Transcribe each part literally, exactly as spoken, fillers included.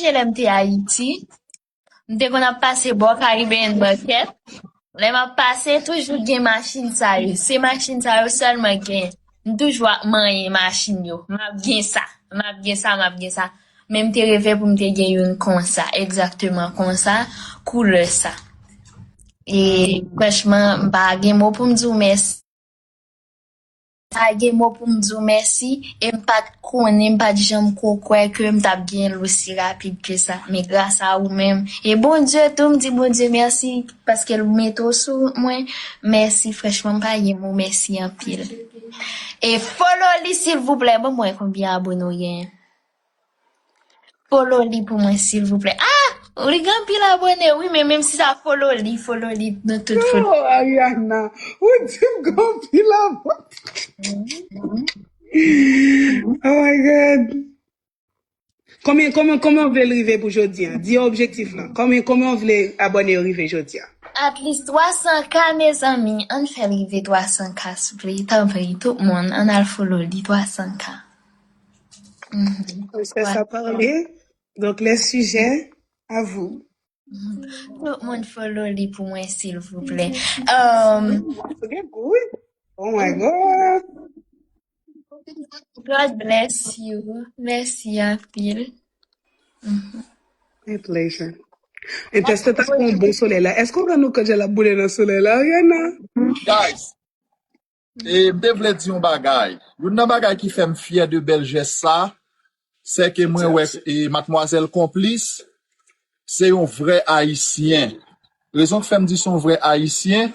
sonje lè m te Ayiti, m te konn ap pase bò Caribbean Market. Lè m ap pase, toujou gen machin sa yo. Se machin sa yo sèlman gen. M toujou ap manyen machin yo. M ap gen sa, m ap gen sa, m ap gen sa. Men m te reve pou m te gen youn konsa, egzakteman konsa, koulè sa. E franchman, m pa gen mo pou m di w mèsi. Pa gen mo pou m di w mèsi, e m pa t konnen, m pa t janm ko kwè ke m t ap gen l osi rapid ke sa. Men gras a ou menm, e Bondye tou, m di Bondye mèsi, paske l mete w sou mwen. Mèsi, franchman, m pa gen mo, mèsi anpil. E follow li, silvouplè, ban mwen konbyen abone w genyen. Follow li pou mwen, silvouplè. Ah! Li gen anpil abone, wi, men menm si sa follow li, follow li nan tout fol. Oh, Ariana, ou di m gen anpil abone. Oh my God. Konbyen, konbyen, konbyen w vle l rive pou jodi a? Di yo objektif lan. Konbyen, konbyen w vle abone yo rive jodi a? At least twa san K, mezanmi. Ann fè l rive twa san K, souple. Tanpri, tout moun, ann al follow li, twa san K. Mhm. Twa san K. Donk, le sujet, à vous. Tout moun follow li pou mwen, silvouplè. Um, That's a good. Oh my God. God bless you. Mèsi anpil. Mhm. A pleasure. Entèstet ak yon bon solèy la. Èske w wè nou kòman l ap boule nan solèy la, Ariana? Guys, e, m te vle di yon bagay. Youn nan bagay ki fè m fyè de bèl jès sa, se ke mwen wè, e, madmwazèl Konplis, se yon vrè Ayisyen. Rezon k fè m di se yon vrè Ayisyen,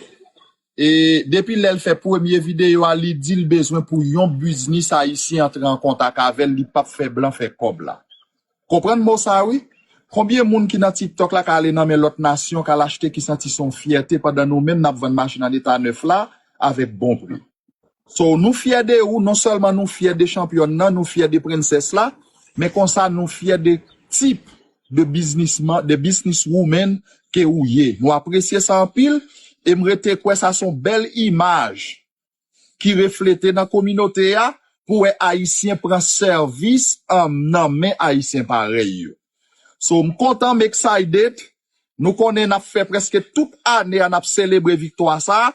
e, depi lè l fè premye videyo a, li di l bezwen pou yon biznis ayisyen antre an kontak avè l, li p ap fè blan fè kòb la. Konprann mo sa, wi. Konbyen moun ki nan TikTok la ka ale nan men lòt nasyon, ka al achte, ki santi se yon fyète, pandan nou menm n ap vann machin an eta nèf la avèk bon pri? So, nou fyè de ou, non sèlman nou fyè de chanpyòn nan, nou fyè de prensès la, men konsa nou fyè de tip de biznisman, de business woman ke ou ye. Nou apresye sa anpil, e m rete kwè sa se yon bèl imaj ki reflete nan kominote a pou wè Ayisyen pran sèvis an, nan men Ayisyen parèy yo. So, m kontan, m excited. Nou konnen n ap fè prèske tout ane a n ap selebre viktwa sa a,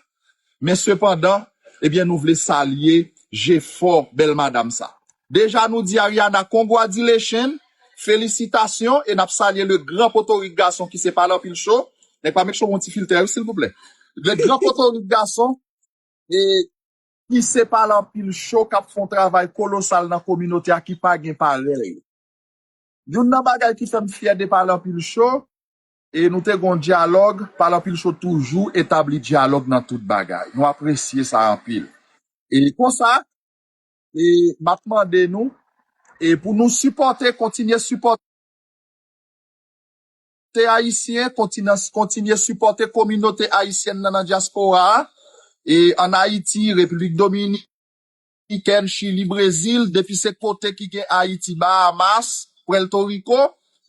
men sepandan, ebyen, nou vle salye jefò bèl madanm sa. Deja, nou di Ariana, congratulations, felisitasyon, e n ap salye le gran Potorik gason ki se Pale Anpil Cho. Nèg pa make sure yon ti filtè, wi, silvouplè. Le gran Potorik gason, e ki se Pale Anpil Cho k ap fè yon travay kolosal nan kominote a ki pa gen parèy. Youn nan bagay ki fè m fyè de Pale Anpil Cho, e nou te gen yon dyalòg, Pale Anpil Cho toujou etabli dyalòg nan tout bagay. Nou apresye sa anpil. E konsa, e m ap mande nou, e pou nou sipòte, kontinye sipòte ayisyen, kontinans-, kontinye sipòte kominote ayisyèn nan nan dyaspora a, e ann Ayiti, Repiblik Dominikèn, Chili, Brezil, depi se kote ki gen Ayiti, Bahamas, Puerto Rico,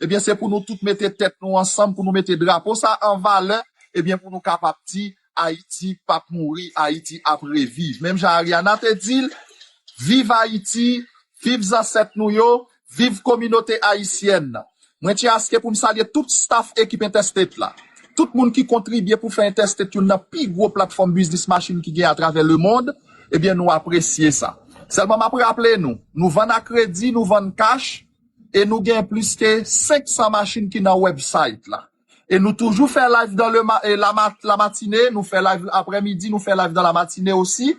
ebyen, se pou nou tout mete tèt nou ansanm, pou nou mete drapo sa an valè, ebyen, pou nou kapab di, Ayiti p ap mouri, Ayiti ap reviv. Menm jan Ariana te di l, viv Ayiti, viv zansèt nou yo, viv kominote ayisyèn nan. Mwen tyen aske pou m salye tout staff ekip Entèstet la. Tout moun ki kontribye pou fè Entèstet youn nan pi gwo platfòm biznis machin ki gen atravè lemonn, ebyen, nou apresye sa. Sèlman m ap raple nou, nou vann a kredi, nou vann kach, e nou gen plis ke senk san machin ki nan website la. E nou toujou fè live dans le ma-, e la ma-, la matinée, nou fè live aprèmidi, nou fè live dans la matinée aussi.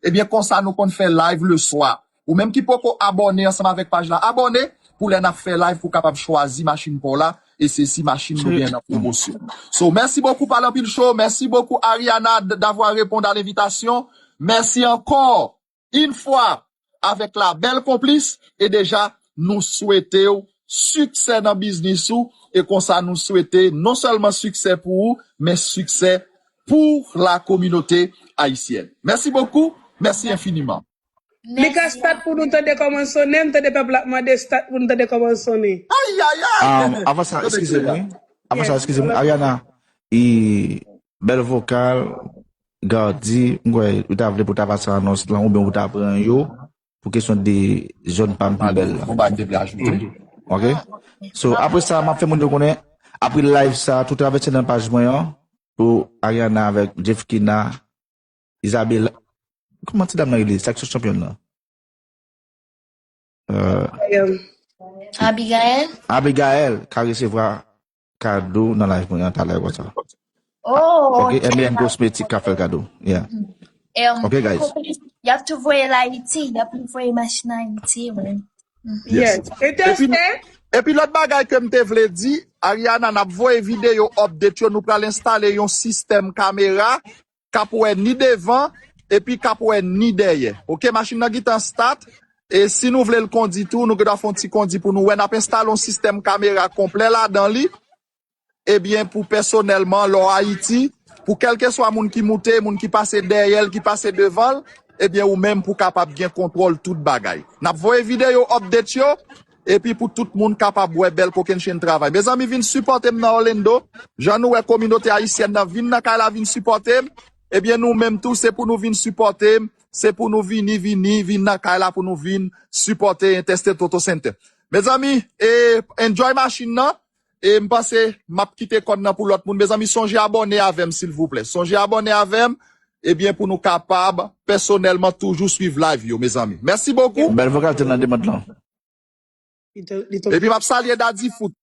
Ebyen, konsa nou konn fè live le soir. Ou menm ki poko abòne ansanm avèk paj la, abòne pou lè n ap fè live pou kapab chwazi machin pa w la, e se si machin nou gen nan pwomosyon. So, mèsi bokou Pale Anpil Cho, mèsi bokou Ariana d-, d'avoir répondu à l'invitation. Mèsi ankò. Une fois avec la belle Konplis, e deja nou swete w siksè nan biznis ou, e konsa nou swete non sèlman siksè pou ou, men siksè pour la communauté haïtienne. Merci beaucoup, merci infiniment. Mika, start pou nou tande kòman l sonnen, m tande pèp la ap mande start pou nou tande kòman l sonnen. Ay, ay, ay! Um, avan sa, eskize m, wi. Avan sa, eskize m, Ariana, e, bèl vokal, Gardy, m kwè ou ta vle pou ta pase anons lan, oubyen ou ta pran yo, pou kesyon de zòn pa m pi bèl la. Bon, ba, m te vle ajoute. Ok? So, apre sa, m ap fè moun yo konnen, apre live sa, tou travèse nan paj mwen an, pou Ariana avèk Jeffkina, Isabella. Kòman ti dam nan rele? Sa ki sou chanpyon nan? Euh, Abigail. Abigail ka resevwa kado nan live mwen an talè konsa. Oh, Ok, M B N Cosmetic ka fè l kado. Yeah. Um, Ok, guys. Y ap tou voye l Ayiti, y ap voye machin Ayiti, wi. Yes. E teste? Epi lòt bagay ke m te vle di, Ariana, n ap voye videyo update yo, nou pral enstale yon sistèm kamera k ap wè ni devan epi k ap wè ni dèyè. Ok, machin nan gentan start. E si nou vle l kondi tou, nou gen dwa fè yon ti kondi pou nou wè. N ap enstale yon sistèm kamera konplè ladan li. Ebyen, pou pèsonèlman, lè w Ayiti, pou kèlkeswa moun ki moute, moun ki pase dèyè l, ki pase devan l, ebyen, ou menm pou kapab gen kontwòl tout bagay. N ap voye videyo update yo, epi pou tout moun kapab wè bèl kokennchenn travay. Mezanmi, vin sipòte m nan Orlando. Jan nou wè kominote ayisyèn nan vin nan kay la, vin sipòte m. Ebyen, nou menm tou, se pou nou vin sipòte m. Se pou nou vini, vini, vin nan kay la pou nou vin sipòte Interstate Auto Center. Mezanmi, e, enjoy machin nan. E m panse m ap kite kòd nan pou lòt moun. Mezanmi, sonje abòne avè m, silvouplè. Sonje abòne avè m, ebyen, pou nou kapab pèsonèlman toujou swiv live yo, mezanmi. Mèsi bokou. Bèl vokal te nan demant lan. Li te- li te- Epi m ap salye Daddy Foot.